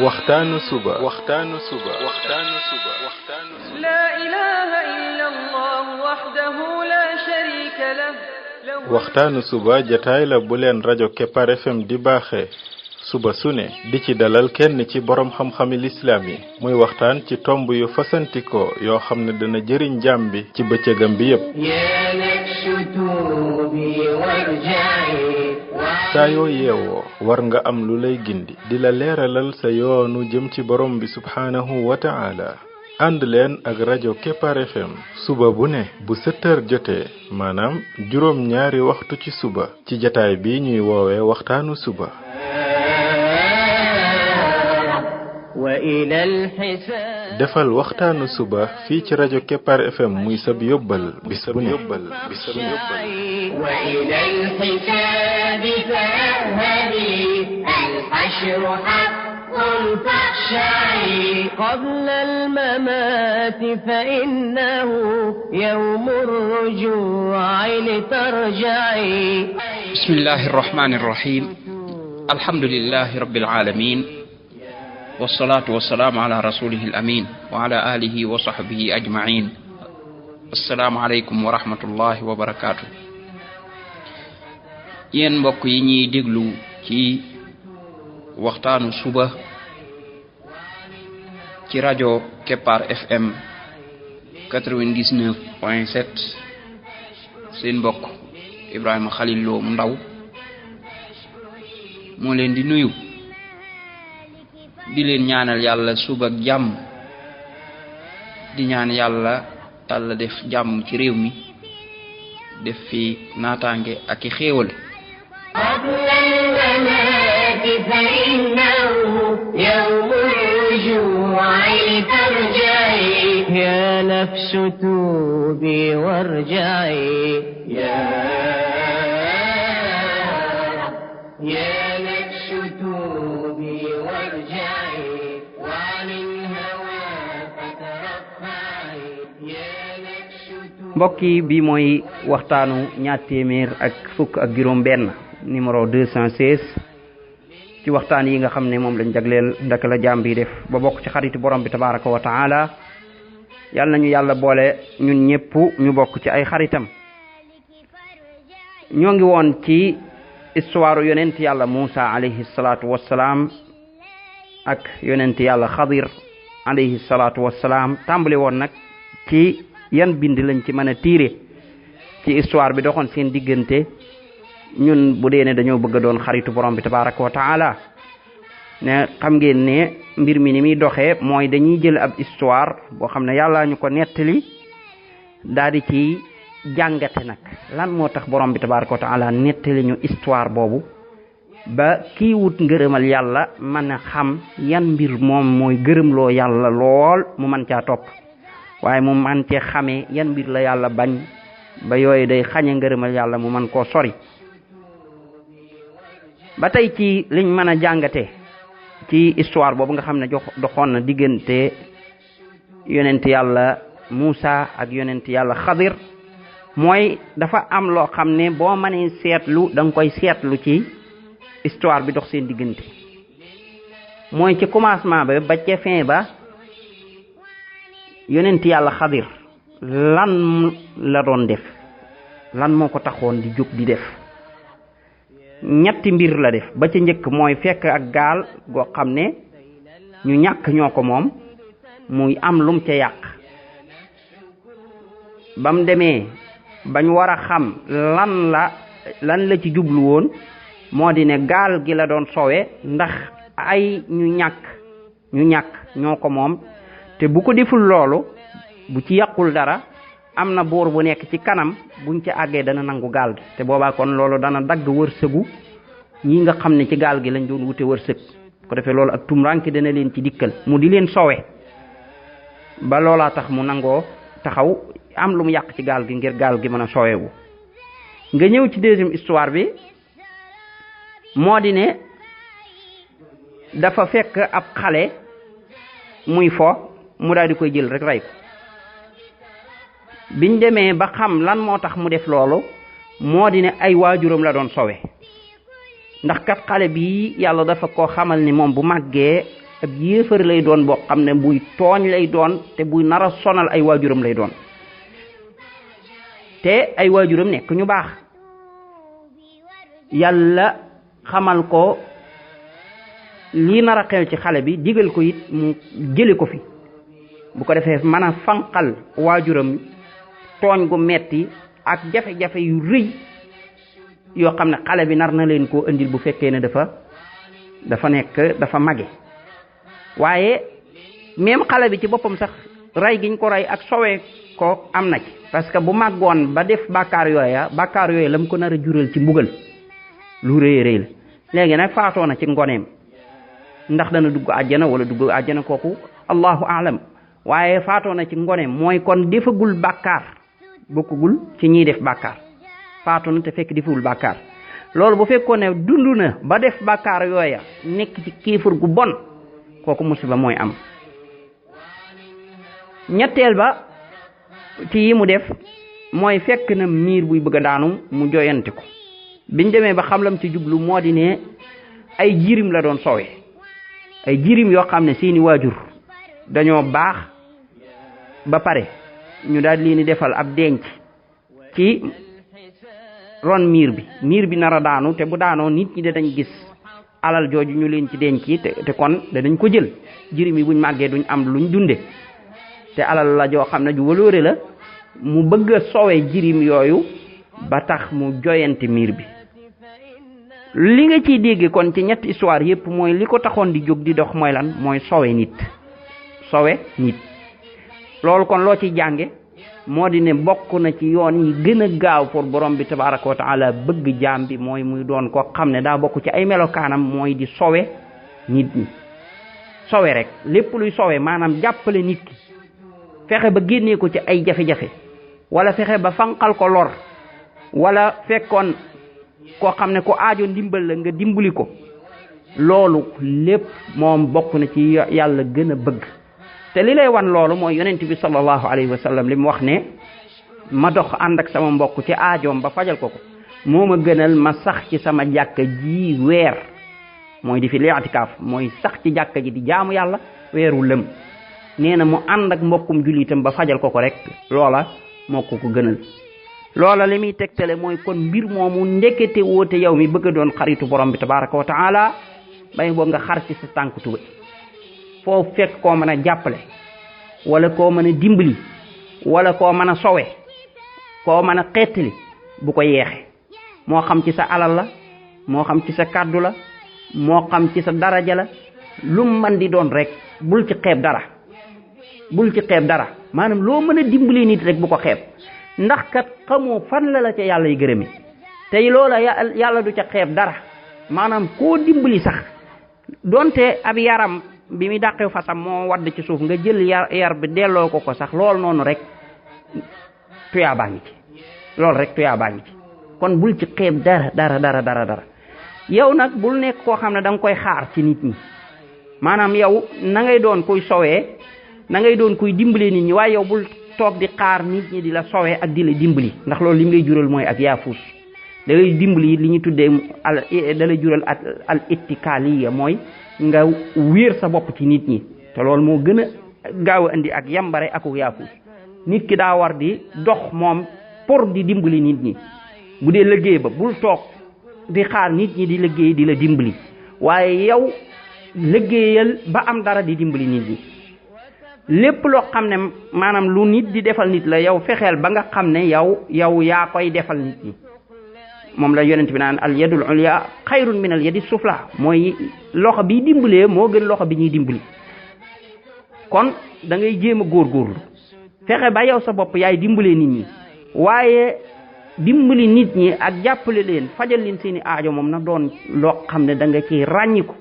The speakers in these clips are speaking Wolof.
waxtaanu suba لا إله إلا الله وحده لا شريك له waxtaanu suba jataay la bu leen rajo Kepar FM di baaxee suba su ne di ci dalal kenn ci borom xam-xami lislaam yi muy waxtaan ci tomb yu fasantikoo yoo xam ne dana jëriñ jaam bi ci bëccëgam bi yépp saa yoo yeewoo war nga am lu lay gindi di la leeralal sa yoonu jëm ci borom bi subhaanahu wa ta'ala ànd leen ak rajo Kepar FM suba bu ne bu 7h jotee maanaam juróom ñaari waxtu ci suba ci jataay bi ñuy woowee waxtaanu suba defal waxtaanu suba fii ci rajo Kepar FM muy sab yóbbal bis bu ne قبل الممات فإنه يوم الرجوع لترجعي بسم الله الرحمن الرحيم الحمد لله رب العالمين والصلاة والسلام على رسوله الأمين وعلى آله وصحبه أجمعين السلام عليكم ورحمة الله وبركاته ين mbokk yi ñi déglu ci waxtaanu suba ci rajo Kepar FM 99.7 seen mbokk Ibrahima Khalil Lo mu ndaw moo leen di nuyu di leen ñaanal yàlla suba ak jàmm di ñaan yàlla def jàmm ci réew mi def fi naataange ak i xéewal فإنه يوم الرجوع لترجعي يا نفس توبي وارجعي يا نفس توبي وارجعي وعن الهوى فترفعي يا نفس mbokki bi mooy waxtaanu ñaar téeméer ak fukk ak juróom benn numéro 216 ci waxtaan yi nga xam ne moom lañ jagleel ndaka la jaam bi def ba bokk ci xaritu borom bi tabaraka wa taala yàlla nañu yàlla boole ñun ñëpp ñu bokk ci ay xaritam ñoo ngi woon ci histoire yonent yàlla Muusa alayhi salaatu wassalaam ak yonent yàlla Xadir alayhi salaatu wassalaam tàmbali woon nag ci yan bind lañ ci mën a tiire ci histoire bi doxoon seen diggante ñun bu dee ne dañoo bëgg a doon xaritu borom bi tabaraka wa taala ne xam ngeen ne mbir mi ni muy doxee mooy dañuy jël ab histoire boo xam ne yàlla ñu ko nettali daal di ci jàngate nag lan moo tax borom bi tabaraka wa taala nettali ñu histoire boobu ba kii wut ngërëmal yàlla mën a xam yan mbir moom mooy gërëmloo yàlla lool mu mën caa topp waaye mu mën cee xamee yan mbir la yàlla bañ ba yooyu day xañe ngërëmal yàlla mu mën koo sori ba tey ci liñ mën a jàngate ci histoire boobu nga xam ne doxoon na diggante yonent yàlla Muusa ak yonent yàlla Xadir mooy dafa am loo xam ne boo mënee seetlu da nga koy seetlu ci histoire bi dox seen diggante mooy ci commencement ba ca fin ba yonent yàlla Xadir lan la doon def lan moo ko taxoon di jóg di def ñetti mbir la def ba ca njëkk mooy fekk ak gaal goo xam ne ñu ñàkk ñoo ko moom muy am lum ca yàq bam demee bañ war a xam lan la ci jublu woon moo di ne gaal gi la doon sowe ndax ay ñu ñàkk ñoo ko moom te bu ko deful loolu bu ci yàqul dara am na buur bu nekk ci kanam buñ ci àggee dana nangu gaal gi te boobaa kon loolu dana dagg wërsëgu ñi nga xam ne ci gaal gi lañ doon wute wërsëg ko defee loolu ak tumranke dana leen ci dikkal mu di leen sowe ba loolaa tax mu nangoo taxaw am lu mu yàq ci gaal gi ngir gaal gi mën a sowewu nga ñëw ci deuxième histoire bi moo di ne dafa fekk ab xale muy fo mu daal di koy jël rek rey ko biñ demee ba xam lan moo tax mu def loolu moo di ne ay waajuram la doon sowe ndax kat xale bi yàlla dafa ko xamal ni moom bu màggee ab yéefar lay doon boo xam ne buy tooñ lay doon te buy nar a sonal ay waajuram lay doon te ay waajuram nekk ñu baax yàlla xamal ko lii nar a xew ci xale bi digal ko it mu jële ko fi bu ko defee mën a fanqal waajuram tooñ gu metti ak jafe-jafe yu rëy yoo xam ne xale bi nar na leen koo indil bu fekkee ne dafa mage waaye même xale bi ci boppam sax rey giñ ko rey ak sowee ko am na ci parce que bu màggoon ba def bàkkaar yooyu la mu ko nar a jural ci mbugal lu rëy rëy la léegi nag faatoo na ci ngoneem ndax dana dugg àjjana wala dugg àjjana kooku allahu aalam waaye faatoo na ci ngoneem mooy kon defagul bàkkaar bokkugul ci ñiy def bàkkaar faatoo na te fekk defagul bàkkaar loolu bu fekkoon ne dund na ba def bàkkaar yooya nekk ci kéefur gu bon kooku musiba mooy am ñetteel ba ci yi mu def mooy fekk na miir buy bëgg a daanu mu joyante ko biñ demee ba xam lam ci jublu moo di ne ay jirim la doon sowe ay jirim yoo xam ne seeni waajur dañoo baax ba pare ñu daal leen di defal ab denc ci ron miir bi nar a daanu te bu daanoo nit ñi dañ gis alal jooju ñu leen ci denc te kon danañ ko jël jirim yi buñ màggee duñ am luñ dunde te alal la joo xam ne ju waloore la mu bëgg a sowe jirim yooyu ba tax mu joyante miir bi li nga ciy dégge kon ci ñetti histoire yépp mooy li ko taxoon di jóg di dox mooy lan mooy sowe nit loolu kon loo ciy jànge moo di ne bokk na ci yoon yi gën a gaaw pour borom bi tabaraka wa taala bëgg jaam bi mooy muy doon koo xam ne daa bokk ci ay melokaanam mooy di sowe nit ñi sowe rek lépp luy sowe maanaam jàppale nit ki fexe ba génnee ko ci ay jafe-jafe wala fexe ba fanqal ko lor wala fekkoon koo xam ne ko aajo ndimbal la nga dimbali ko loolu lépp moom bokk na ci yàlla gën a bëgg te li lay wan loolu mooy yonent bi sallallahu alayhi wa sallam li mu wax ne ma dox ànd ak sama mbokk ci aajoom ba fajal ko moo ma gënal ma sax ci sama jàkka ji weer mooy di fi li'tikaaf mooy sax ci jàkka ji di jaamu yàlla weeru lëm nee na mu ànd ak mbokkum jullitam ba fajal ko rek loola moo ko gënal loola li muy tegtale mooy kon mbir moomu ndekete woote yow mi bëgg a doon xaritu borom bi tabaraka wa taala bay boo nga xar ci sa tànk tuba foo fekk koo mën a jàppale wala koo mën a dimbali wala koo mën a sowe koo mën a xettali bu ko yeexe moo xam ci sa alal la moo xam ci sa kàddu la moo xam ci sa daraja la lu man di doon rek bul ci xeeb dara maanaam loo mën a dimbali nit rek bu ko xeeb ndax kat xamoo fan la ca yàlla yi gërëme tey loola yàlla du ca xeeb dara maanaam koo dimbali sax donte ab yaram bi muy dàqew fasam moo wadd ci suuf nga jël yar bi delloo ko sax loolu noonu rek tuyaa baa ngi ci kon bul ci xeeb dara yow nag bul nekk koo xam ne da nga koy xaar ci nit ñi maanaam yow na ngay doon kuy sowee na ngay doon kuy dimbali nit ñi waaye yow bul toog di xaar nit ñi di la sowee ak di la dimbali ndax loolu lim lay jural mooy ak yaafuus da lay dimbali li ñu tuddee da lay jural al ittikaaliya mooy nga wéer sa bopp ci nit ñi te loolu moo gën a gaaw a indi ak yambare ak yaafuus nit ki daa war di dox moom pour di dimbali nit ñi bu dee liggéey ba bul toog di xaar nit ñi di liggéey di la dimbali waaye yow liggéeyal ba am dara di dimbali nit ñi lépp loo xam ne maanaam lu nit di defal nit la yow fexeel ba nga xam ne yow yaa koy defal nit ñi moom la yonent bi naan al yadul ulya xayrun min al yadi sufla mooy loxo bi dimbalee moo gën loxo bi ñuy dimbali kon da ngay jéem a góorgóorlu fexe ba yow sa bopp yaay dimbalee nit ñi waaye dimbali nit ñi ak jàppale leen fajal leen seeni aajo moom na doon loo xam ne da nga ciy ràññiku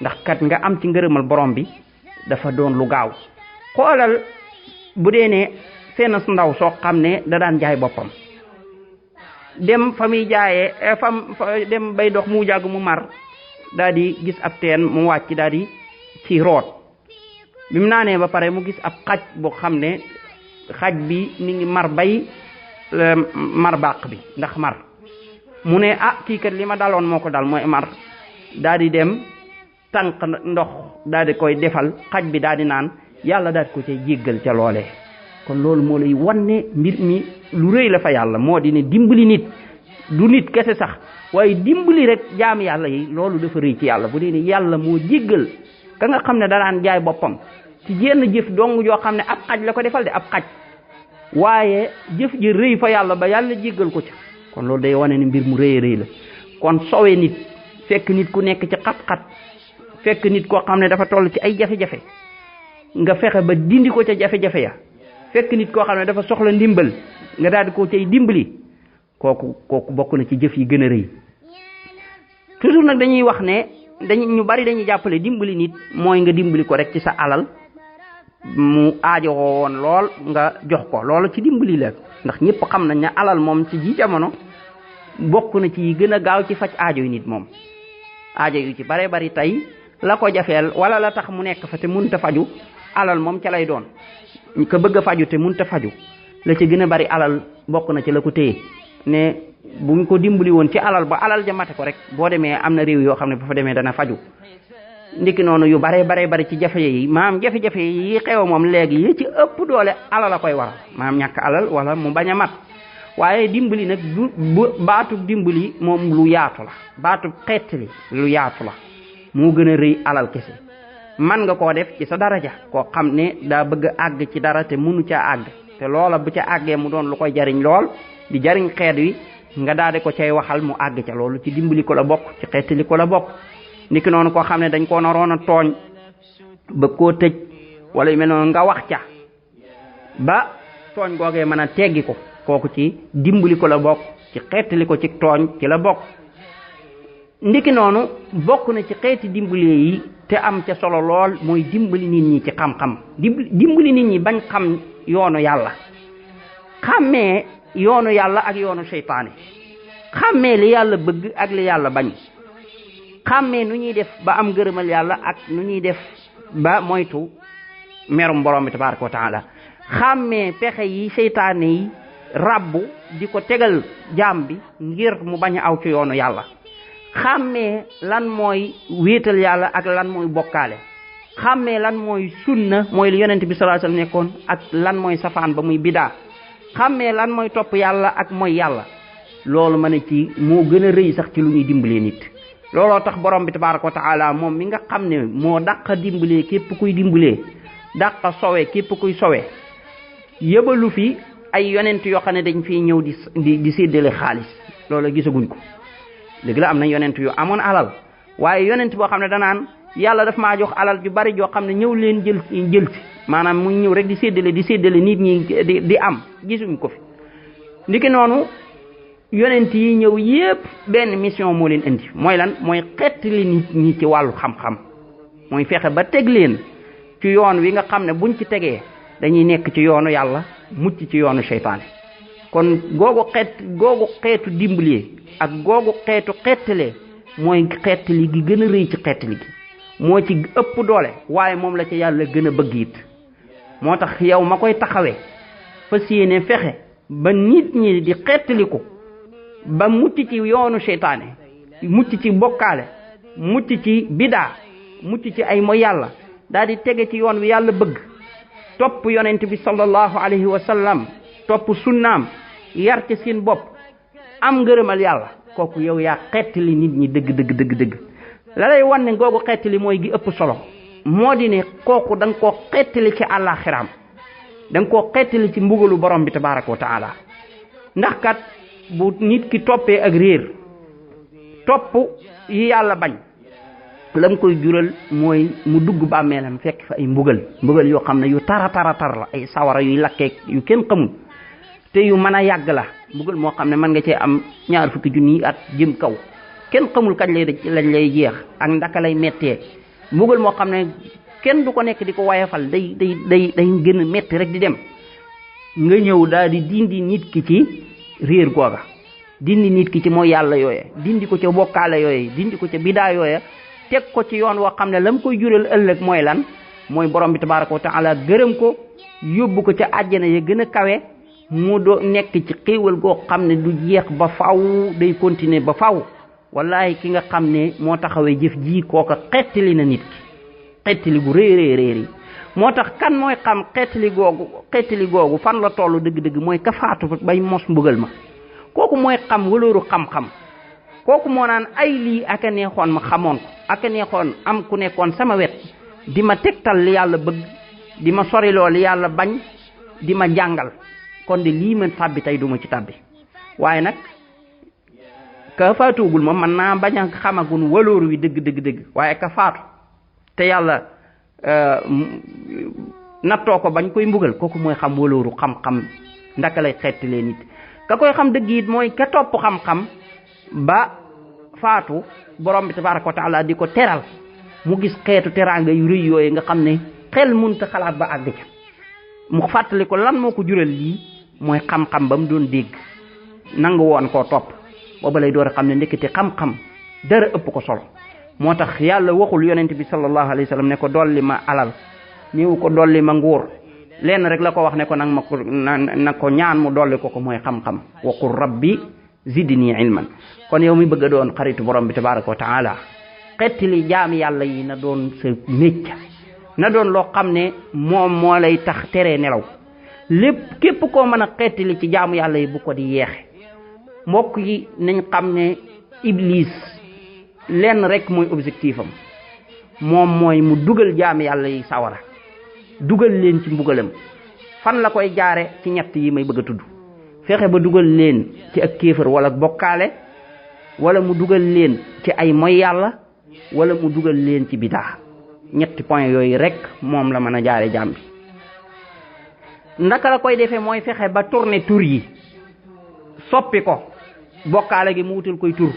ndax kat nga am ci ngërëmal borom bi dafa doon lu gaaw xoolal bu dee ne seen ndaw soo xam ne da daan jaay boppam dem fa muy jaayee dem bay dox mu jàgg mu mar daal di gis ab teen mu wàcc daal di ci root bi mu naanee ba pare mu gis ab xaj boo xam ne xaj bi mi ngi mar bay mar bàq bi ndax mar mu ne kii kat li ma daloon moo ko dal mooy mar daal di dem tànk ndox daal di koy defal xaj bi daal di naan yàlla daal di ko cay jéggal ca loolee. kon loolu moo lay wan ne mbir mi lu rëy la fa yàlla moo di ne dimbali nit du nit kese sax waaye dimbali rek jaam yàlla yi loolu dafa rëy ci yàlla bu dee ne yàlla moo jéggal ka nga xam ne danaan jaay boppam ci jenn jëf dong joo xam ne ab xaj la ko defal de ab xaj waaye jëf ji rëy fa yàlla ba yàlla jéggal ko ci kon loolu day wane ne mbir mu rëy rëy la. kon sowe nit fekk nit ku nekk ci xat-xat fekk nit koo xam ne dafa toll ci ay jafe-jafe nga fexe ba dindi ko ca jafe-jafe ya fekk nit koo xam ne dafa soxla ndimbal nga daal di ko cay dimbali kooku bokk na ci jëf yi gën a rëy. toujours nag dañuy wax ne ñu bari dañuy jàppale dimbali nit mooy nga dimbali ko rek ci sa alal mu aajowoo woon lool nga jox ko loolu ci dimbali la ndax ñëpp xam nañ ne alal moom ci ji jamono bokk na ci yi gën a gaaw ci faj aajo yi nit moom. aajo yu ci bare bari tey la ko jafeel wala la tax mu nekk fa te mënut a faju alal moom ca lay doon ko bëgg a faju te mënut a faju la ci gën a bari alal bokk na ci la ko téye ne buñ ko dimbali woon ci alal ba alal ja mate ko rek boo demee am na réew yoo xam ne bu fa demee dana faju. ndiki noonu yu bare bari ci jafe yi jafe-jafe yi xew moom léegi yi ci ëpp doole alal la koy waral ñàkk alal wala mu bañ a mat waaye dimbali nag baatub dimbali moom lu yaatu la baatub xeetali lu yaatu la moo gën a rëy alal kese. man nga koo def ci sa daraja koo xam ne daa bëgg a àgg ci dara te mënu caa àgg te loola bu ca àggee mu doon lu koy jariñ lool di jariñ xeet wi nga daal di ko cay waxal mu àgg ca loolu ci dimbali ko la bokk ci xeetali ko la bokk. niki noonu koo xam ne dañ koo naroon a tooñ bëgg koo tëj wala yu mel noonu nga wax ca ba tooñ googee mën a teggi ko kooku ci dimbali ko la bokk ci xeetali ko ci tooñ ci la bokk. ndiki noonu bokk na ci xeeti dimbali yi te am ca solo lool mooy dimbali nit ñi ci xam-xam dimbali nit ñi bañ xam yoonu yàlla xàmmee yoonu yàlla ak yoonu seytaane xàmmee li yàlla bëgg ak li yàlla bañ xàmmee nu ñuy def ba am gërëmal yàlla ak nu ñuy def ba moytu merum borom bi tabaraka wa taala xàmmee pexe yi seytaane yi rabbu di ko tegal jaam bi ngir mu bañ a aw ci yoonu yàlla xàmmee lan mooy wéetal yàlla ak lan mooy bokkaale xàmmee lan mooy sunna mooy li yonent bi sallallahu alayhi wasallam nekkoon ak lan mooy safaan ba muy bidaa xàmmee lan mooy topp yàlla ak mooy yàlla loolu ma ne ci moo gën a rëy sax ci lu ñuy dimbalee nit. looloo tax borom bi tabaraka wa taala moom mi nga xam ne moo dàq dimbalee képp kuy dimbalee dàq sowe képp kuy sowe yëbalu fi ay yonent yoo xam ne dañ fiy ñëw di séddale xaalis loolu gisaguñ ko. léegi la am na yonent yu amoon alal waaye yonent boo xam ne danaan yàlla daf maa jox alal ju bari joo xam ne ñëw leen jël ci maanaam muy ñëw rek di séddale nit ñi di am gisuñ ko fi. ndiki noonu yonent yi ñëw yépp benn mission moo leen indi mooy lan mooy xettali nit ñi ci wàllu xam-xam mooy fexe ba teg leen ci yoon wi nga xam ne buñ ci tegee dañuy nekk ci yoonu yàlla mucc ci yoonu seytaane. kon googu xeetu dimbalee ak googu xeetu xettalee mooy xettali gi gën a rëy ci xettali gi moo ci ëpp doole waaye moom la ca yàlla gën a bëgg it. moo tax yow ma koy taxawee fas yéene fexe ba nit ñi di xettaliku ba mucc ci yoonu seytaane mucc ci bokkaale mucc ci bidaa mucc ci ay mooy yàlla daal di tege ci yoon wi yàlla bëgg topp yonent bi sallallahu alayhi wa sallam topp sunnaam yar ci seen bopp am ngërëmal yàlla kooku yow yaa xettali nit ñi dëgg la lay wan ne googu xettali mooy gi ëpp solo moo di ne kooku da nga koo xettali ci àllaaxiraam da nga koo xettali ci mbugalu borom bi tabaraka wa taala ndax kat bu nit ki toppee ak réer topp yi yàlla bañ lam koy jural mooy mu dugg bàmmeelam fekk fa ay mbugal yoo xam ne yu tara la ay sawara yuy lakkee yu kenn xamul te yu mën a yàgg la mbugal moo xam ne mën nga cee am 20 junni at jëm kaw kenn xamul kañ lañ lay jeex ak ndaka lay mettee mbugal moo xam ne kenn du ko nekk di ko wayafal day gën a metti rek di dem nga ñëw daal di dindi nit ki ci réer googa dindi nit ki ci mooy yàlla yooye dindi ko ca bokkaale yooye dindi ko ca bidaa yooye teg ko ci yoon woo xam ne lam koy jural ëllëg mooy lan mooy borom bi tabaraka wa taala gërëm ko yóbbu ko ca àjjana ya gën a kawe mu doo nekk ci xéewal goo xam ne du jeex ba faw day continuer ba faw wallahi ki nga xam ne moo taxawee jëf ji kooka xettali na nit ki xettali gu réeréeréeri moo tax kan mooy xam xettali googu fan la toll dëgg-dëgg mooy ka faatu bay mos mbugal ma kooku mooy xam walooru xam-xam kooku moo naan ay lii ak a neexoon ma xamoon ko ak a neexoon am ku nekkoon sama wet di ma tegtal li yàlla bëgg di ma soriloo li yàlla bañ di ma jàngal kon de lii man tàbbi tey duma ci tàbbi waaye nag ka faatuugul moom man naa bañ a xamagun walóor wi dëgg waaye ka faatu te yàlla nattoo ko bañ koy mbugal kooku mooy xam walóoru xam-xam ndaka lay xettalee nit ka koy xam dëgg it mooy ka topp xam-xam ba faatu borom bi tabaraka wa taala di ko teral mu gis xeetu teraanga yu rëy yooyu nga xam ne xel munta xalaat ba àgg ca mu fàttali ko lan moo ko jural lii mooy xam-xam ba mu doon dégg nangu woon koo topp booba lay door a xam ne ndekete xam-xam dara ëpp ko solo moo tax yàlla waxul yonent bi sallallahu alayhi wa sallam ne ko dolli ma alal ñëw ko dolli ma nguur lenn rek la ko wax ne ko nag ko ñaan mu dolli ko mooy xam-xam wa qul rabbi zidni ilman kon yow mi bëgg a doon xaritu borom bi tabaraka wa taala xettali jaam yàlla yi na doon sa mécc na doon loo xam ne moom moo lay tax teree nelaw lépp képp koo mën a xettali ci jaamu yàlla yi bu ko di yeexe mbokk yi nañ xam ne iblis lenn rek mooy objectif am moom mooy mu dugal jaam yàlla yi sawara dugal leen ci mbugalam fan la koy jaare ci ñett yi may bëgg a tudd fexe ba dugal leen ci ak kéefër wala bokkaale wala mu dugal leen ci ay moy yàlla wala mu dugal leen ci bidaa ñetti point yooyu rek moom la mën a jaare jaam bi ndaka la koy defee mooy fexe ba tourner tur yi soppi ko bokkaale gi mu wutal koy tur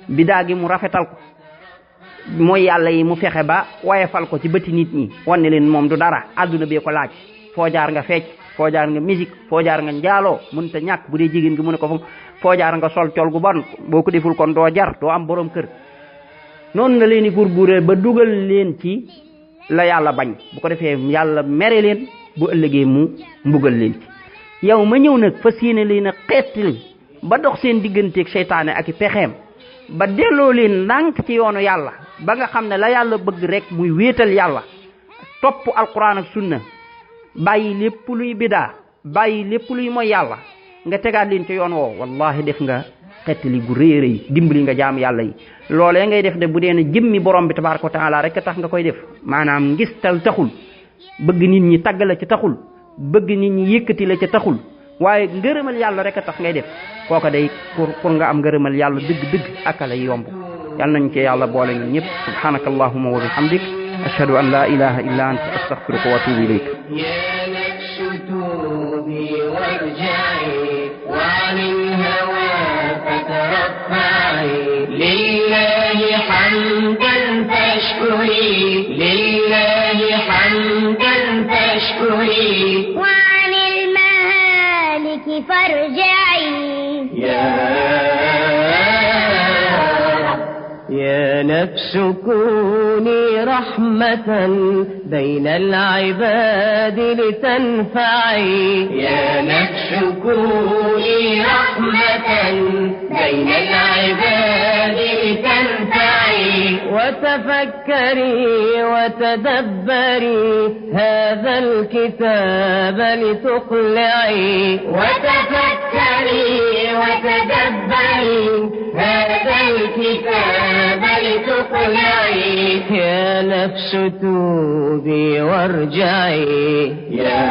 bidaa gi mu rafetal ko mooy yàlla yi mu fexe ba wayefal ko ci bëti nit ñi wanne leen moom du dara àdduna bee ko laaj foo jaar nga fecc foo jaar nga musique foo jaar nga njaaloo mën ta ñàkk bu dee jigéen gi mu ne ko foo jaar nga sol col gu bon boo ko deful kon doo jar doo am borom kër noonu na leen di gurguree ba dugal leen ci la yàlla bañ bu ko defee yàlla mere leen bu ëllëgee mu mbugal leen ci yow ma ñëw nag fas yéene leen a xeetli ba dox seen digganteeg seytaane ak i pexeem ba delloo leen ndànk ci yoonu yàlla ba nga xam ne la yàlla bëgg rek muy wéetal yàlla topp alquran ak sunna bàyyi lépp luy bidaa bàyyi lépp luy mooy yàlla nga tegaat leen ci yoon woo wallahi def nga xettali gu rëy rëy dimbali nga jaam yàlla yi loolee ngay def de bu dee ne jëmmi borom bi tabaraka wa taala rek tax nga koy def maanaam ngistal taxul bëgg nit ñi tagg la ci taxul bëgg nit ñi yëkkati la ci taxul waaye ngërëmal yàlla rek a tax ngay def kooka day pour nga am ngërëmal yàlla dëgg-dëgg aka lay yomb yàlla nañ ci yàlla boole ñun ñëpp subhanaka allahumma wa bihamdik ashhadu an la ilaha illa anta astaghfiruka wa atubu ilayk لله حمدا فاشكري لله حمدا فاشكري وعن المهالك فارجعي يا نفس كوني رحمة بين العباد لتنفعي يا نفس كوني رحمة بين العباد لتنفعي وتفكري وتدبري هذا الكتاب لتقلعي وتفكري وتدبري هذا الكتاب لتقلعي يا نفس توبي وارجعي يا